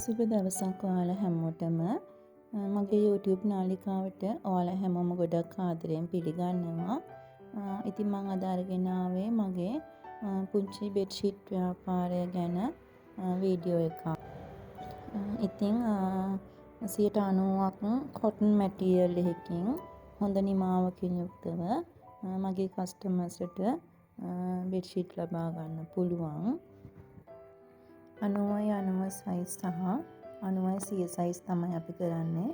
සුබ දවසක් ඔයාලා හැමෝටම. මගේ YouTube නාලිකාවට ඔයාලා හැමෝම ගොඩක් ආදරයෙන් පිළිගන්නවා. ඉතින් මං අද අරගෙන ආවේ මගේ පුංචි බෙඩ්ෂීට් ව්‍යාපාරය ගැන වීඩියෝ එකක්. ඉතින් 90%ක් කොටන් මැටීරියල් එකකින් හොඳ නිමාවකින් යුක්තව මගේ කස්ටමර්ස්ලට බෙඩ්ෂීට් ලබා ගන්න පුළුවන්. 90යි 90 සයිස් සහ 90යි 100 සයිස් තමයි අපි කරන්නේ.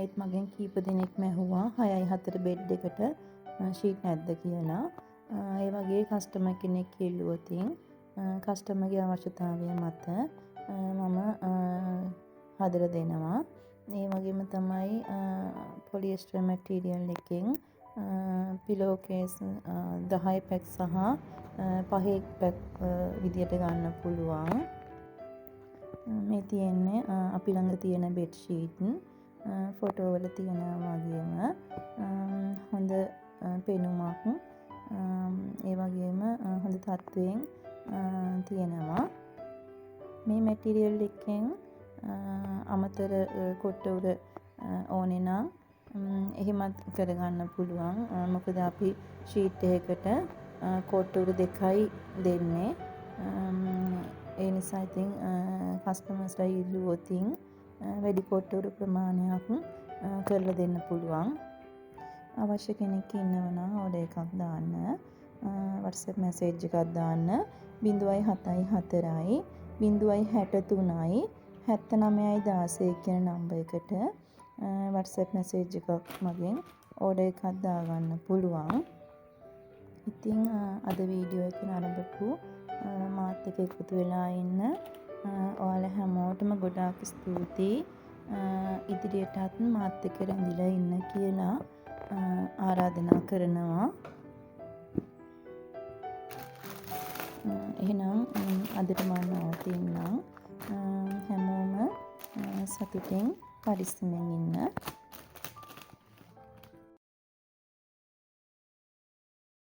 ඒත් මගෙන් කීප දෙනෙක්ම ඇහුවා 6යි 4 බෙඩ් එකට ෂීට් නැද්ද කියලා. ඒ වගේ කස්ටමර් කෙනෙක් ඉල්ලුවොතින් කස්ටමර්ගේ අවශ්‍යතාවය මත මම හදලා දෙනවා. ඒ වගේම තමයි පොලිඑස්ටර් මැටීරියල් එකෙන් පිලෝ කේස් 10 පැක් සහ 5 පැක් විදියට ගන්න පුළුවන්. මේ තියෙන්නේ අපි ළඟ තියෙන බෙඩ් ෂීට් ෆොටෝ වල තියෙනවා වගේම හොඳ පෙනුමක්, ඒ වගේම හොඳ තත්ත්වයෙන් තියෙනවා. මේ මැටීරියල් එකෙන් අමතර කොට්ට උර ඕනේ නම් එහෙමත් කරගන්න පුළුවන්. මොකද අපි ෂීට් එකකට කොට්ට උර 2යි දෙන්නේ. ඒ නිසා ඉතින් කස්ටමර්ස්ලා ඉල්ලුවොතින් වැඩි කොට්ට උර ප්‍රමාණයක් කරලා දෙන්න පුළුවන්. අවශ්‍ය කෙනෙක් ඉන්නවා නම් ඕඩර් එකක් දාන්න, WhatsApp message එකක් දාන්න 074 063 79 16 කියන නම්බර් එකට WhatsApp message එකක් මගෙන් ඕඩර් එකක් දාගන්න පුළුවන්. ඉතින් අද වීඩියෝ එක නරඹපු මාත් එක්ක එකතු වෙලා ඉන්න ඔයාලා හැමෝටම ගොඩාක් ස්තුතියි. ඉදිරියටත් මාත් එක්ක රැඳිලා ඉන්න කියලා ආරාධනා කරනවා. එහෙනම් අදට මම නවතින්නම්. හැමෝම සතුටින් පරිස්සමෙන් ඉන්න.